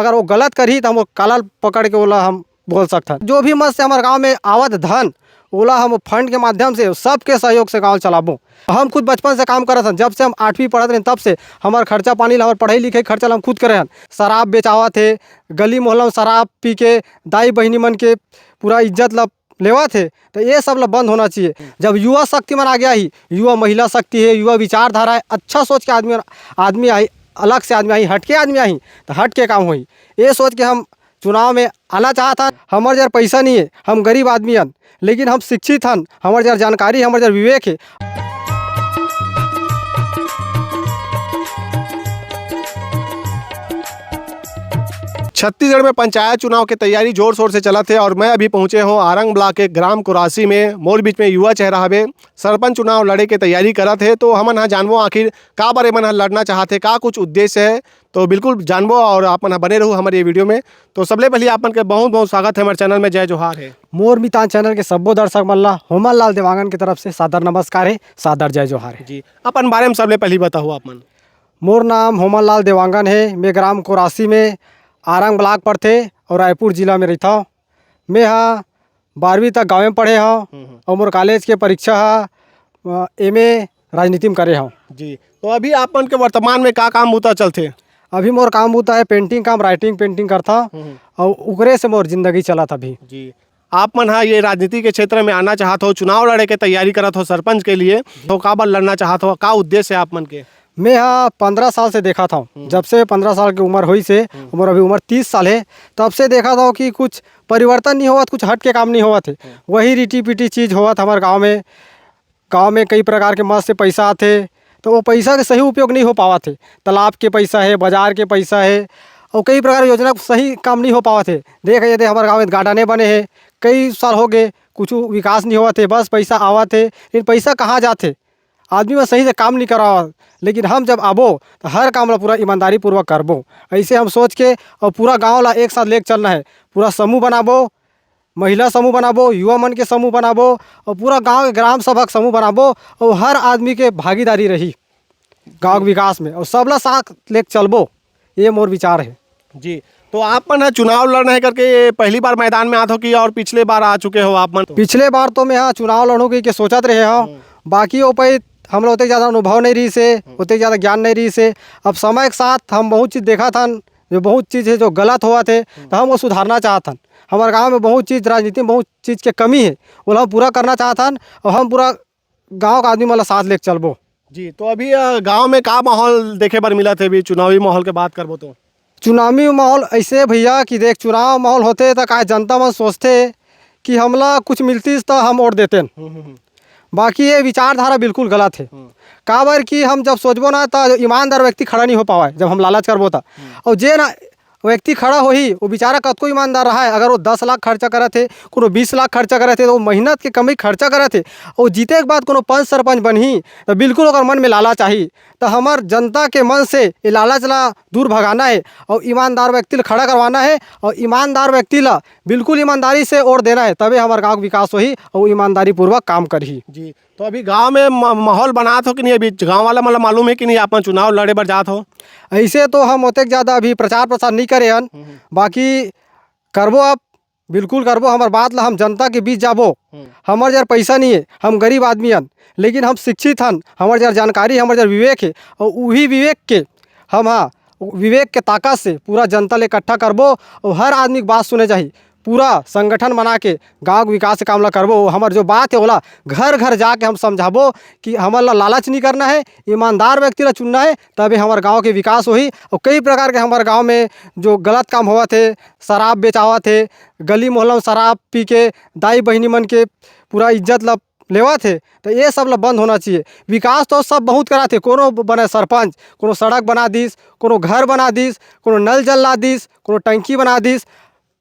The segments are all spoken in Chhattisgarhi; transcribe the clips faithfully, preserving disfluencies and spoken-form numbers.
अगर वो गलत करही, त हम वो काला पकड़ के ओला हम बोल सकथन। जो भी मत से हमर गांव में आवत धन, ओला हम फंड के माध्यम से, सबके सहयोग से गांव चलाबो। हम खुद बचपन से काम करत हन, जब से हम आठवीं पढ़त रहेन, तब से हमर खर्चा पानी ला, हमर पढ़ाई लिखाई खर्चा ला हम खुद करे हन। शराब बेचावत हे, गली मोहल्ला में शराब पी के दाई बहिनी मन के पूरा इज्जत ला लेवत हे, तो ये सब ला बंद होना चाहिए। जब युवा शक्ति मन आगे आही, युवा महिला शक्ति है, युवा विचारधारा है, अच्छा सोच के आदमी, आदमी आही, अलग से आदमी आही, हटके आदमी आही, तो हट के काम होही। ये सोच के हम चुनाव में आना चाहत हन। हमर जर पैसा नहीं है, हम गरीब आदमी हन, लेकिन हम शिक्षित हन, हमर जर जानकारी, हमर जर विवेक है। छत्तीसगढ़ में पंचायत चुनाव के तैयारी जोर शोर से चलत हे और मैं अभी पहुंचे हूं आरंग ब्लॉक के ग्राम कोरासी में। मोर बीच में युवा चेहरा हवे, सरपंच चुनाव लड़े के तैयारी करत हे, तो हमन ह जानबो आखिर का बार एमन ह लड़ना चाहत हे, का कुछ उद्देश्य है, तो बिल्कुल जानबो और आप मन ह बने रहू हमर ये वीडियो में। तो सबले पहले आप मन के बहुत बहुत स्वागत है हमर चैनल में। जय जोहार है। मोर मितान चैनल के सब्बो दर्शक मन ला होमन लाल देवांगन के तरफ से सादर नमस्कार है, सादर जय जोहार है। जी, अपन बारे में सबले पहले बताओ आप मन। मोर नाम होमन लाल देवांगन है, मैं ग्राम कोरासी में आरंग ब्लॉक पड़थे और रायपुर जिला में रहता हूँ। मैं हा बारहवीं तक गाँव में पढ़े हव हम्म, हम्म। और मोर कॉलेज के परीक्षा हा एम ए राजनीति में करे हव। जी, तो अभी आप मन के वर्तमान में का काम बूता चलथे? अभी मोर काम बूता है पेंटिंग काम, राइटिंग पेंटिंग करता हम्म, हम्म। और ओकरे से मोर जिंदगी चलत अभी। जी, आप मन हा ये राजनीति के क्षेत्र में आना चाहत हो, चुनाव लड़े के तैयारी करत हो सरपंच के लिए, तो काबर लड़ना चाहत हो, का उद्देश्य है आप मन के? मैं हा पंद्रह साल से देखत हव, हम्म। जब से पंद्रह साल के उम्र होइस हे, हम्म। उम्र, अभी उम्र तीस साल है, तब से देखत हव कि कुछ परिवर्तन नहीं होवत, कुछ हट के काम नहीं होवत है। हम्म। वही रिटी पिटी चीज होवत हमर गाँव में। गाँव में कई प्रकार के मत से पैसा आथे, तो वो पैसा के सही उपयोग नहीं हो पावत है। तालाब के पैसा है, बाजार के पैसा है, और कई प्रकार के योजना सही काम नहीं हो पावत है। देख, ये दे, हमर गाँव में गार्डने बने है, कई साल हो गए, कुछ विकास नहीं होवत है, बस पैसा आवत है, लेकिन पैसा कहाँ जाथे? आदमी मन सही से काम नहीं करावत, लेकिन हम जब आबो, तो हर काम ला पूरा ईमानदारी पूर्वक करबो। ऐसे हम सोच के और पूरा गांव ला एक साथ लेके चलना है। पूरा समूह बनाबो, महिला समूह बनाबो, युवा मन के समूह बनाबो और पूरा गांव के ग्राम सभा के समूह बनाबो और हर आदमी के भागीदारी रही गांव के विकास में और सबला साथ लेके चलबो। ये मोर विचार है। जी, तो आप मन ह चुनाव लड़ना है करके ये पहली बार मैदान में आत हो कि और पिछले बार आ चुके हो आप मन? पिछले बार तो मैं हा चुनाव लड़ूं कहिके सोचत रहे हव, हम्म। बाकी ओ पइत हमला ओतेक ज़्यादा अनुभव नहीं रहिस हे, हम्म। ओतेक ज़्यादा ज्ञान नहीं रहिस हे। अब समय के साथ हम बहुत चीज़ देखत हन, जो बहुत चीज़ है जो गलत होवत है, हम्म। तो हम वो सुधारना चाहत हन। हमर गांव में बहुत चीज़, राजनीति में बहुत चीज़ के कमी है, ओला हम पूरा करना चाहत हन और हम पूरा गांव के आदमी मन ला साथ लेके चलबो। जी, तो अभी, अ, गांव में का माहौल देखे बर मिलत हे? अभी चुनावी माहौल के बात करबो तो? चुनावी माहौल ऐसे भैया कि देख, चुनाव माहौल होथे त का जनता मन सोचथे कि हमला कुछ मिलतिस त हम वोट देतेन। हम्म, हम्म, हम्म। बाकी ये विचारधारा बिल्कुल गलत है। हम्म। काबर कि हम जब सोचबो ना, त ईमानदार व्यक्ति खड़ा नहीं हो पावय, जब हम लालच करबो त। हम्म। और जे ना व्यक्ति खड़ा होही, वो बेचारा कतको ईमानदार रहा है, अगर वो दस लाख खर्चा करत हे, कोनो बीस लाख खर्चा करत हे, तो वो मेहनत के कमाई खर्चा करत हे, और जीते के बाद कोनो पंच सरपंच बनही, तो बिल्कुल ओकर मन में लालच आही। तो हमर जनता के मन से ये लालच ला दूर भगाना है और ईमानदार व्यक्ति ला खड़ा करवाना है और ईमानदार व्यक्ति ला बिल्कुल ईमानदारी से वोट देना है, तबे हमर गांव के विकास होही और ईमानदारी पूर्वक काम करही। जी, तो अभी गांव में म-, माहौल बनात हो कि नहीं? अभी गांव वाला मन ला मालूम है कि नहीं, आप मन चुनाव लड़े बर जात हो? ऐसे तो हम ओतेक ज़्यादा अभी प्रचार प्रसार नहीं करे हन, हम्म, हम्म। बाकी करबो, अब बिल्कुल करबो। हमर बात ला हम जनता के बीच जाबो। हम्म। हमर जर पैसा नहीं है, हम गरीब आदमी हन, लेकिन हम शिक्षित हन, हमर जर जानकारी, हमर जर विवेक है, और उही विवेक के हम हा विवेक के ताकत से पूरा जनता ले इकट्ठा करबो और हर आदमी के बात सुने जाही। पूरा संगठन बना के गांव के विकास के काम ला करबो। हमर जो बात है, ओला घर घर जाके हम समझाबो कि हमन ला लालच नहीं करना है, ईमानदार व्यक्ति ला चुनना है, तबे हमर गांव के विकास होही। और कई प्रकार के हमर गांव में जो गलत काम होवत है, शराब बेचावत है, गली मोहल्ला में शराब पी के दाई बहिनी मन के पूरा इज्जत ला लेवत हे, तो ये सब ला बंद होना चाहिए। विकास तो सब बहुत कराथे, कोनो बने सरपंच, कोनो सड़क बना दिस, कोनो घर बना दिस, कोनो नल जल ला दिस, कोनो टंकी बना दिस,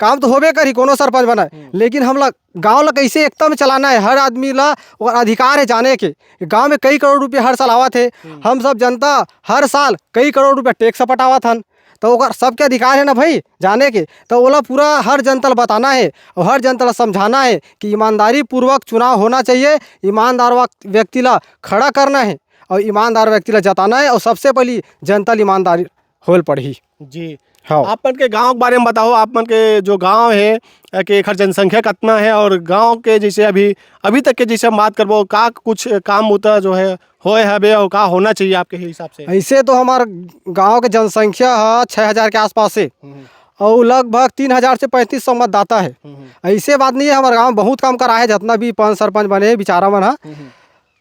काम तो होबे करही कोनो सरपंच बनाए, हम्म। लेकिन हमला गांव ला कैसे एकता में चलाना है, हर आदमी ला ओकर अधिकार है जाने के। गांव में कई करोड़ रुपया हर साल आवत हे, हम्म। हम सब जनता हर साल कई करोड़ रुपया टैक्स पटावत हन, तो ओकर सबके अधिकार है ना भाई जाने के। तो ओला पूरा हर जनता ला बताना है और हर जनता ला समझाना है कि ईमानदारी पूर्वक चुनाव होना चाहिए, ईमानदार वक-, व्यक्ति ला खड़ा करना है और ईमानदार व्यक्ति ला जताना है और सबसे पहली जनता ला ईमानदार होल पड़ही। जी, हाँ। आप मन के गांव के बारे में बताओ, आप मन के जो गांव है, अ, के एखर जनसंख्या कितना है, और गांव के जैसे अभी, अभी तक के जैसे हम बात करबो, का कुछ काम उता जो है होए हवे और का होना चाहिए आपके हिसाब से? ऐसे तो हमार गांव के जनसंख्या ह छः हज़ार के आसपास है, हम्म। और लगभग तीन हज़ार से पैंतीस सौ मतदाता है। हम्म। ऐसे बात नहीं है, हमारे गांव में बहुत काम करा है, जितना भी पंच सरपंच बने हैं, बिचारा मन ह हम्म।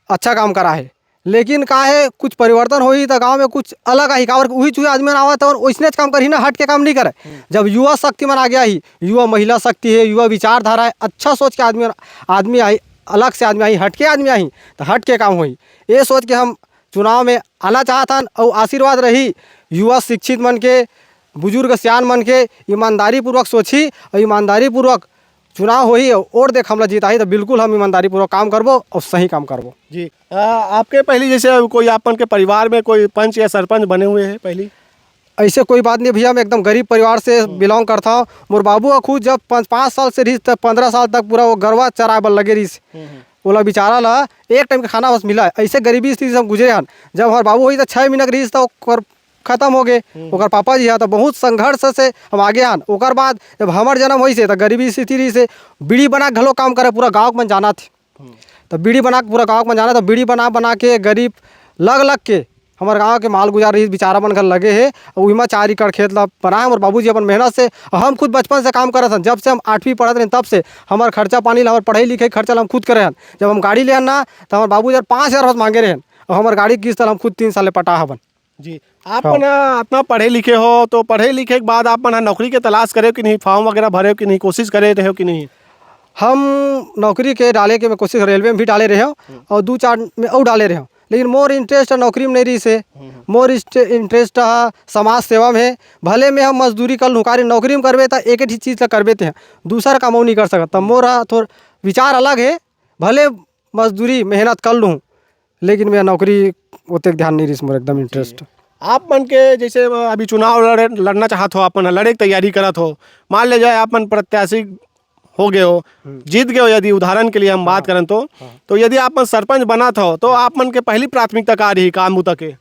अच्छा काम करा है। लेकिन का है, कुछ परिवर्तन होही त गांव में कुछ अलग आही, काबर कि उही चुहे आदमी मन आवत हवन, वैसने काम करही ना, हट के काम नहीं करे। हम्म। जब युवा शक्ति मन आगे आही, युवा महिला शक्ति है, युवा विचारधारा है, अच्छा सोच के आदमी, आदमी आही, अलग से आदमी आही, हट के आदमी आही, तो हट के काम होही। ये सोच के हम चुनाव में आना चाहत हन, और आशीर्वाद रही युवा शिक्षित मन के, बुजुर्ग सियान मन के, ईमानदारी पूर्वक सोची और ईमानदारी पूर्वक चुनाव होही और वोट देख हमला जिताही, तो बिल्कुल हम ईमानदारी पूर्वक काम करबो और सही काम करबो। जी। आ, आपके पहली जैसे कोई आप मन के परिवार में कोई पंच या सरपंच बने हुए हैं पहली? ऐसे कोई बात नहीं भैया, मैं एकदम गरीब परिवार से हम्म। बिलोंग करता हूँ। मोर बाबू ह खुद जब पाँच, पाँच साल से रहिस, तब पन्द्रह साल तक पूरा वो गरवा चराए बर लगे रहिस। हम्म, हम्म। ओला बेचारा ला एक टाइम के खाना बस मिला, ऐसे गरीबी स्थिति से हम गुजरे हन। जब हमार बाबू होइस त छः महीना के रहिस, त ओकर खत्म हो गए। हम्म। ओकर पापा जी ह त बहुत संघर्ष से हम आगे हन। ओकर बाद जब हमर जन्म होइस हे, त गरीबी स्थिति रहिस हे, बीड़ी बना के घलो काम करे, पूरा गाँव के मन जानत हे। हम्म। त बीड़ी बना के पूरा गाँव के मन जानत हे, त बीड़ी बना, बना के गरीब लग, लग के हमर गाँव के माल गुजार रहिस, बिचारा मन घर लगे हे, अउ उही म चार एकड़ खेत ला बनाए हमर बाबूजी अपन मेहनत से। अउ हम खुद बचपन से काम करत हन, जब से हम आठवीं पढ़त रहेन तब से हमर खर्चा पानी ला, हमर पढ़ाई लिखाई खर्चा ला हम खुद करे हन। जब हम गाड़ी ले हन ना, त हमर बाबूजी हर पाँच हज़ार बस मांगे रहेन, अउ हमर गाड़ी के किस्त ला हम खुद तीन साल ले पटा हवन। जी, आप हाँ। मन ह अतना पढ़े लिखे हो, तो पढ़े लिखे के बाद आप मन ह नौकरी के तलाश करे हो कि नहीं, फॉर्म वगैरह भरे हो कि नहीं, कोशिश करे रहे हो कि नहीं? हम नौकरी के डाले के मैं कोशिश, रेलवे में भी डाले रहे हो हम्म। और दू चार में अउ डाले रहे हो, लेकिन मोर इंटरेस्ट नौकरी में नहीं रहिस हे। हम्म। मोर इंटरेस्ट ह समाज सेवा में हे। भले मैं हम मजदूरी कर लूँ, कारे नौकरी में करबे त एक ही चीज ला करबे ते, दूसर काम अउ नहीं कर सकत। त मोर ह थोड़ा विचार अलग हे, भले मजदूरी मेहनत कर लूँ, लेकिन मैं नौकरी ओतेक ध्यान नहीं रहिस मोर, एकदम इंटरेस्ट। आप मन के जैसे अभी चुनाव लड़े, लड़ना चाहत हो, आप मन लड़े के तैयारी करत हो, मान ले जाए आप मन प्रत्याशी हो गए हो, हम्म। जीत गए हो, यदि उदाहरण के लिए हम बात हाँ। करन तो, हाँ। तो यदि आप मन सरपंच बनत हो, तो आप मन के पहली प्राथमिकता का रही काम बुता के?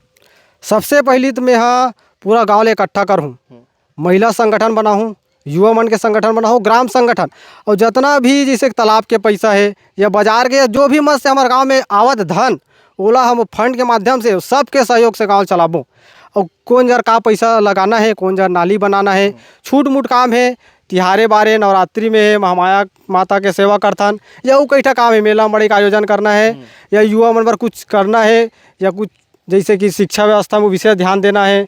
सबसे पहली तो मैं ह पूरा गांव ले इकट्ठा करहूँ, हम्म। महिला संगठन बनाहूँ, युवा मन के संगठन बनाहूँ, ग्राम संगठन, और जितना भी जैसे तालाब के पैसा है या बाजार के, या जो भी मत से हमारे गांव में आवत धन, ओला हम फंड के माध्यम से सबके सहयोग से गांव चलाबो। और कौन जर का पैसा लगाना है, कौन जर नाली बनाना है, हम्म। छूट मूट काम है, तिहारे बारे, नवरात्रि में है, महामाया माता के सेवा करथन, या वो कई ठा काम है, मेला मड़ई का आयोजन करना है, हम्म। या युवा मन बर कुछ करना है, या कुछ जैसे कि शिक्षा व्यवस्था में विशेष ध्यान देना है,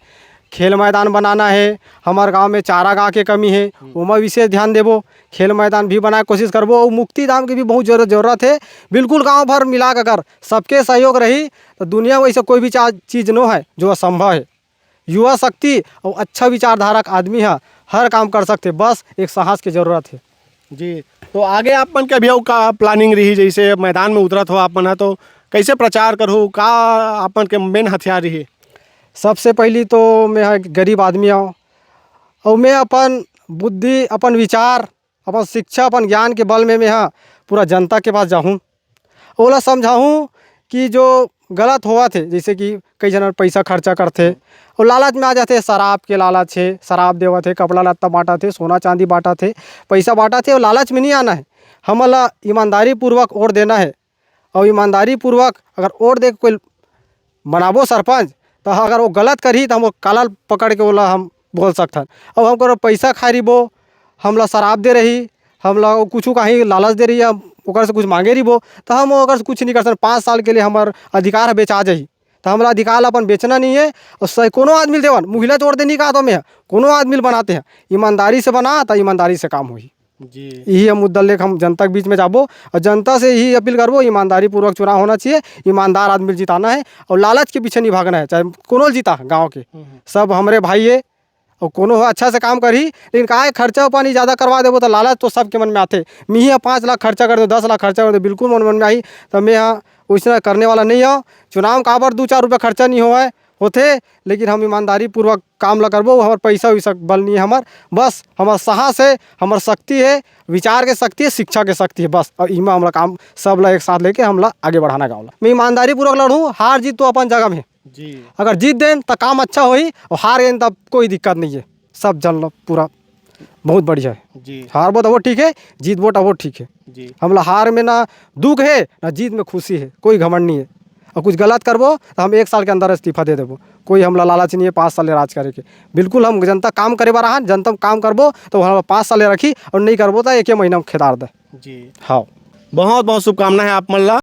खेल मैदान बनाना है, हमार गांव में चारागाह के कमी है, हम्म। ओमा विशेष ध्यान देबो, खेल मैदान भी बनाए के कोशिश करबो। और मुक्ति धाम की भी बहुत जरूरत, जरूरत है। बिल्कुल गांव भर मिला के अगर सबके सहयोग रही, तो दुनिया में ऐसा कोई भी चा-, चीज नो है जो असंभव है। युवा शक्ति और अच्छा विचारधारा के आदमी ह हर काम कर सकथे, बस एक साहस के जरूरत हे। जी, तो आगे आप मन के अभी अउ का प्लानिंग रही, जैसे मैदान में उतरत हो आप मन ह, तो कैसे प्रचार करहु, का आप मन के मेन हथियार रही? सबसे पहली तो मैं ह एक गरीब आदमी हूँ, और मैं अपन बुद्धि, अपन विचार, अपन शिक्षा, अपन ज्ञान के बल में मैं ह पूरा जनता के पास जाहूँ, ओला समझाहूँ कि जो गलत होवत हे, जैसे कि कई झन पैसा खर्चा करथे और लालच में आ जाथे, शराब के लालच हे, शराब देवत हे, कपड़ा लत्ता बांटत हे, सोना चांदी बांटत हे, पैसा बांटत हे, और लालच में नहीं आना है। हमन ला ईमानदारी पूर्वक वोट देना है, और ईमानदारी पूर्वक अगर वोट दे के कोई बनाबो सरपंच, तो अगर वो गलत करही, तो हम वो काला पकड़ के ओला हम बोल सकथन। अब हम ककरो पैसा खाए रहिबो, हमला शराब दे रही, हमला वो कुछू कहीं लालच दे रही, हम ओकर से कुछ मांगे रहिबो, तो हम ओकर से कुछ नहीं कर सकन। पाँच साल के लिए हमर अधिकार ह बेचा जाही, तो हमला अधिकार ला अपन बेचना नहीं है। और सही कोनो आदमी ल देवन, मुहिला छोड़ दे नहीं कहा तो मैं, कोनो आदमी ल बनाते हैं, ईमानदारी से बना, तो ईमानदारी से काम होही। जी। यही हम मुद्दा लेके हम जनता के बीच में जाबो और जनता से यही अपील करबो, ईमानदारी पूर्वक चुनाव होना चाहिए, ईमानदार आदमी ल जिताना है और लालच के पीछे नहीं भागना है, चाहे कोनो ल जीता गाँव के, हम्म, हम्म। सब हमरे भाई है और कोनो ह अच्छा से काम करही, लेकिन का है, खर्चा पानी ज़्यादा करवा देबो तो लालच तो सबके मन में आथे। मिही ह पाँच लाख खर्चा कर दे, दस लाख खर्चा कर दे, बिल्कुल मन, मन में आही, तो मैं ह वैसना करने वाला नहीं हूँ। चुनाव में काबर दू चार रुपया खर्चा नहीं होवय, होथे, लेकिन हम ईमानदारी पूर्वक काम ला करबो, हमर पैसा वैसा बल नहीं है हमर, बस हमर साहस है, हमर शक्ति है, विचार के शक्ति है, शिक्षा के शक्ति है, बस। और इमा हमला काम सब ला एक साथ लेके हमला आगे बढ़ाना गाँव ला। मैं ईमानदारी पूर्वक लड़हूँ, हार जीत तो अपन जगह में है। जी। अगर जीत देन त काम अच्छा होही और हार गेन तब कोई दिक्कत नहीं है, सब जन लो पूरा बहुत बढ़िया है। जी। हारबो तभो ठीक है, जीतबो तभो ठीक है। जी। हमला हार में ना दुख है, ना जीत में खुशी है, कोई घमंड नहीं है। और कुछ गलत करबो तो हम एक साल के अंदर इस्तीफा दे देबो। कोई हमला लालच नहीं है पाँच साल ले राज करे के। बिल्कुल हम जनता काम करे बर आहन, जनता में काम करबो तो हमला पाँच साल ले रखी, और नहीं करबो तो एक महीना में खेदार दे। जी। हाँ। बहुत बहुत शुभकामना है आप मन ला।